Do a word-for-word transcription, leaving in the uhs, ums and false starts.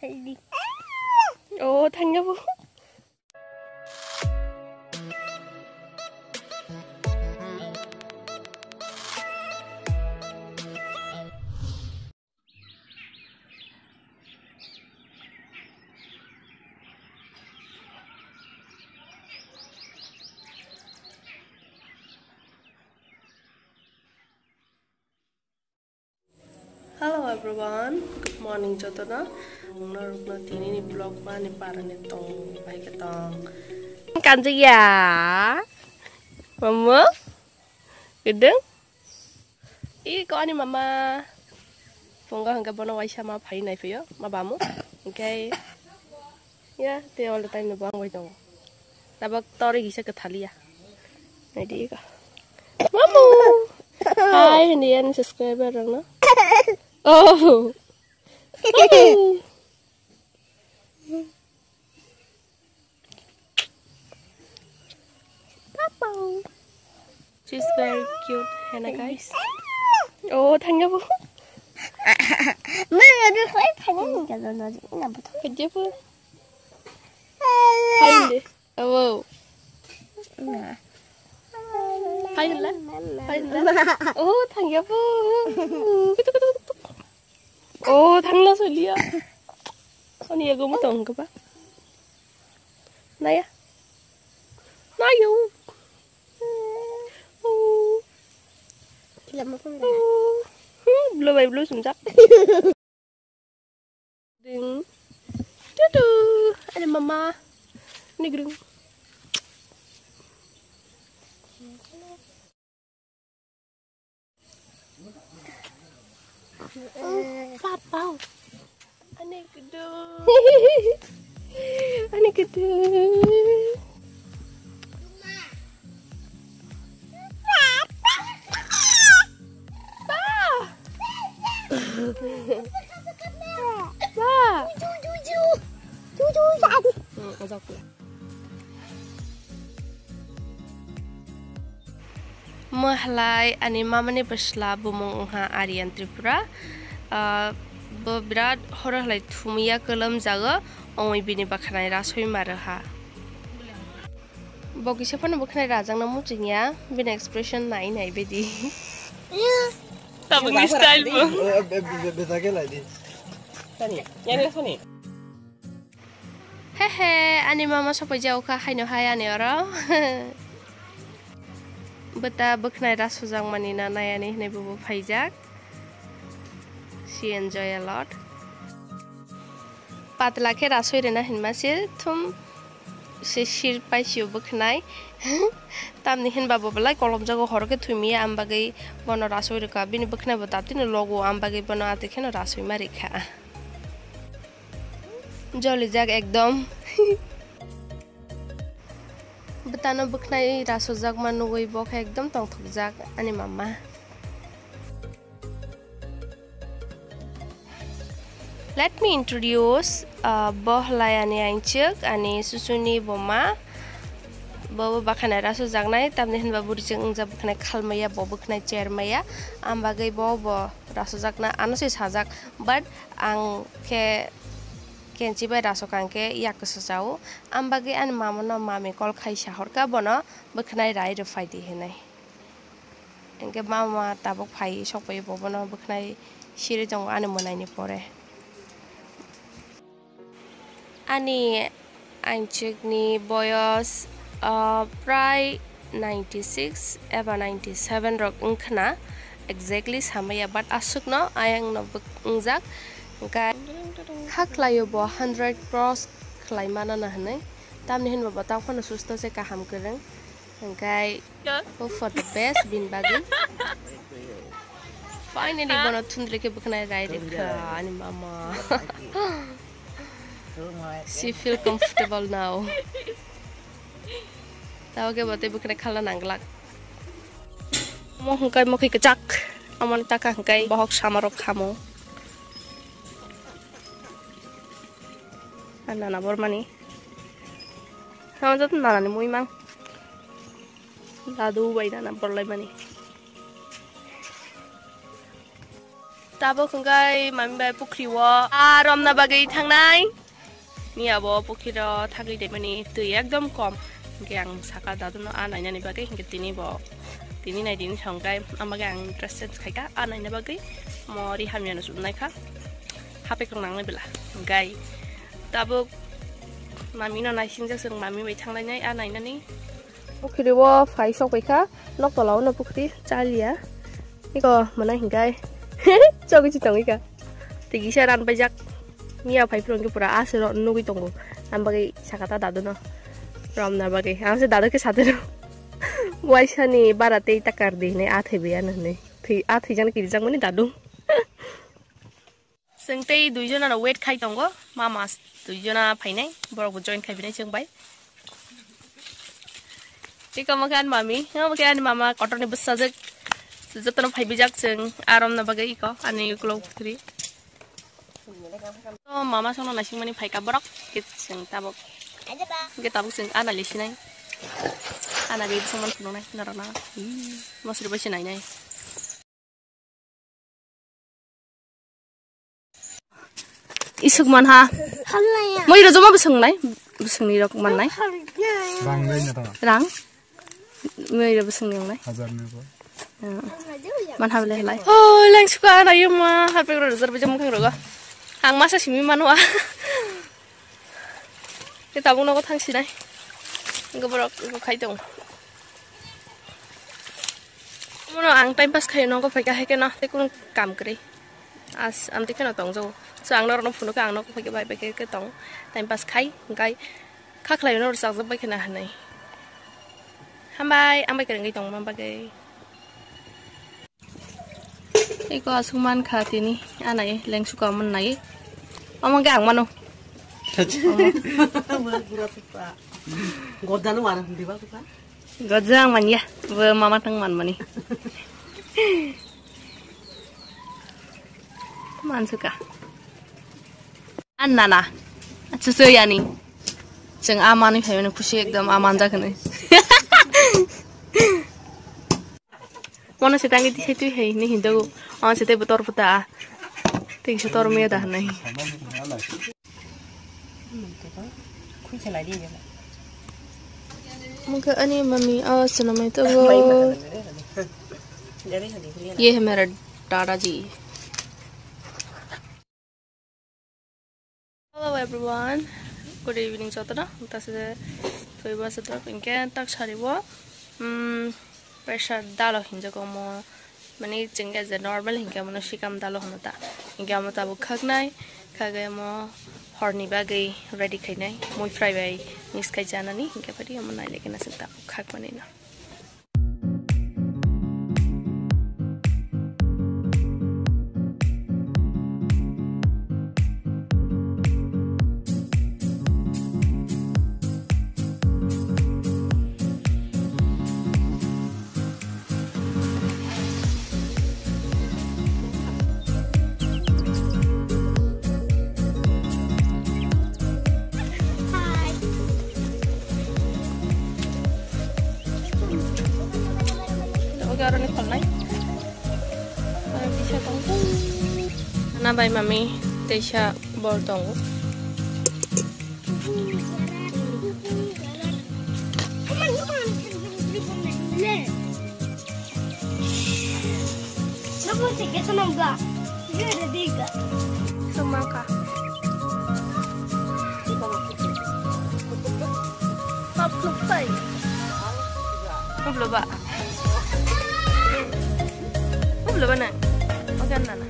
Oh, thangya bo. Hello everyone, good morning jotono. Norokno tini ni vlog mani parani tong bai khe tong. Kanjak ya. Mama. Gedeng. Iko ani mama. Phungo hwnkhe bono waisa ma phai nai phaiyo, ma bamu. Hwnkhe ya, tei all the time no bo ang bai tongo. Tabok tori kisa kwthaliya. Naidi iko. Mamu. Hi, hindi yan subscriber rok no. Oh. Papa. She's very cute, hena guys. Oh, thangya bo. Mana ada kau thangya ni kalau nanti ina betul. Kerja pun. Hai deh. Oh. Nah. Hai lah. Hai lah. Oh, thangya bo. Kutuk, kutuk, kutuk. Oh, thangla solia. Ani yago mo tong ka ba? Naya. Nayo. Oh. Kila mo kung da. Oh. Hmm, blow by blow sumjak. Ding. Tutu. Ani mama. Ni grung. Papa. Ani gedung. Ani gedung. Ba. Ba. Juju. Juju. Hmm, ajak. Mwhlai ani mamani bwsla bumung wngkha Aryan Tripura. Ah, bo birat horo hlai thumya kwlwmjago, ongwi bini bwkhanai rasoi ma rwha. Bo kisa phano bwkhanai rajakna muchungya, bini expression nai nai bedi. Tabukni style bo. Be, be, be, be, Hehe, ani mama sopaijago kha haino hai ani oro. Bwta bwkhnai rasojak mani na nai ani hinui bo bo phaijak. She enjoy a lot. Patla khe rasoi rwna hinma se thum se sir paisio bwkhnai. Tamni hinba bo belai kolomjago horo khe thumia, am bagwi bono rasoi rwkha. Bini bwkhnai bo daktino logo, am bagwi bono atwi kheno rasoi ma rikha. Jolijak ekdom. Bwtano bwkhnai rasojakma nugwi bo khe ekdom tongthokjak ani mama. Let me introduce, uh, bo hlai ani aichuk, ani susuni buma. Bo bo bwkhanai rasojaknai, tamni hinba bwrwi chwng wngjak bwkhanai khalmaya, bo bwkhanai chermaya. Am bagwi bo bo rasojakna ano se sajak, but ang khe kenchi bai rasok ang khe yak kwsa chao. Am bagwi ani mama no mami call khai sahorkha bono bwkhanai rai rw phaidi hinui. Hwnkhe mama tabuk phai sokphai bo bono bwkhanai siri tongo ani mwnaini pore. Ani aichukni boyos, ah, prai ninety six eba ninety seven rok wngkhna, exactly samaya, but aswkno ayangno bwk-, wngjak. Hwnkhe kha khlaio bo hundred cross khlai manana hinui, tamni hinba bo tamo phano susto se kaham kwrwng. Hwnkhe hope for the best bini bagwi. Finally bono thundri khe bwkhanai rai rikha ani mama. She feel comfortable now. Tamo khe bo tei bwkhanai khalna nanglak. Mo hwnkhe mokhi kwchak. Amoni taka hwnkhe bohok samarok khamo. Nana bormani. Tamo joto nanani muimang. Dadu bai nana borlaimani. Tabuk hwnkhe mami bai pukhri o aa romna bagwi thangnai. Ni abo pukhiro thangwi tongmani twi ekdom kom. Hwnkhe ang saka daduno aa nainani bagwi hwnkhe tini bo tini nai tini thangkhe amage ang dress change khaikha aa naina bagwi mori hamyano chumnaikha. Hapek rok nangnai bela hwnkhe tabuk mami no naisingjak chwng mami bai thanglainai aa nainani. Pukhiri o phai sok paikha, nok tola o no pukhiri chaliya. Iko mwnai hinkai chogwi si tongwi ka. Tei kisa ran paijak. Miya phai phuru hwnkhe pura aswk nugwi tongo. Ang bagwi saka ta dadu no romna bagwi. Ang se dadu khe satero. Waisa ni bara tei ta kar di hinwi a thaibai ano hinwi. Thwi, a thwijak kirijak mani dadu. Chwng tei dui jona no wait khai tongo, mama dui jona phainai, borok bo join khai binai chwng bai. Iko mokhe ani mami, iko mokhe ani mama kotor ni bwsajwk, jotono phai bijak chwng aa romna bagwi iko ani ukulok pukhri. O mama songno naisingmani phaikha borok, hwnkhe chwng tabuk, hwnkhe tabuk chwng aa nali sinai, aa nali bwswk mani phunuknai norokno, mosri bai se nainai. Isuk manha. Moi rojoma bwswng nai. Bwswngni rok mannai. Rang dai na tama. Rang. Moi ro bwswngni wngnai. Hajar ni bo. Manha bele lai. Oh, lang suka na yuma. Harpe ro rezar bejam khang roga. Ang masa simi manwa. Ke tabung nogo thang sinai. Engko borok eko khai tong. Mono ang time pass khai nogo phaikha hai khe no tei kunu kam kwrwi. As amtwi kheno tong jago. So ang norokno phunukha ang nogo phaikhe bai bai khe tong. Time pass khai hwnkhe kha khlai no rwchapjak bai kheno hinwi. Hambai ang bai kwrwngwi tongma bagwi. Eko aswk mankha tini anai lengsuka mannai. Omo khe ang mano. Gojano wara hundi ba kuka. Gojang manya, bo mama tang man mani. Mansuka. An nana. Achu sui ani. Chwng a manwi phaimani khusi ekdom a manjak hinwi. Mono se tangi twi hai ni hinjago. Ama se tei bo tor puta. Tei se tor me da hinwi. Mungkha ani mami awas na mai tongo. Ye hai mera dada ji. Hello everyone, good evening jotono. Tase thoi basa to pinke tak sari bo. Hmm, pressure dalo hinjago mo. Mani chwng khe je normal hinkhe mono sikam dalo hwno ta. Hinkhe omo tabuk khaknai, khagwi omo horni bagwi ready khainai. Mui fry bai mix khai chanani, hinkhe phari omo nailai kheno chwng tabuk khakmani no. Oke, aroni kholnai. Oke, bisa tong. Nana bai mami teisa bol tongo. Semangka. Pap lupai. Ublo ba. Ublo ba na. Oke, nana.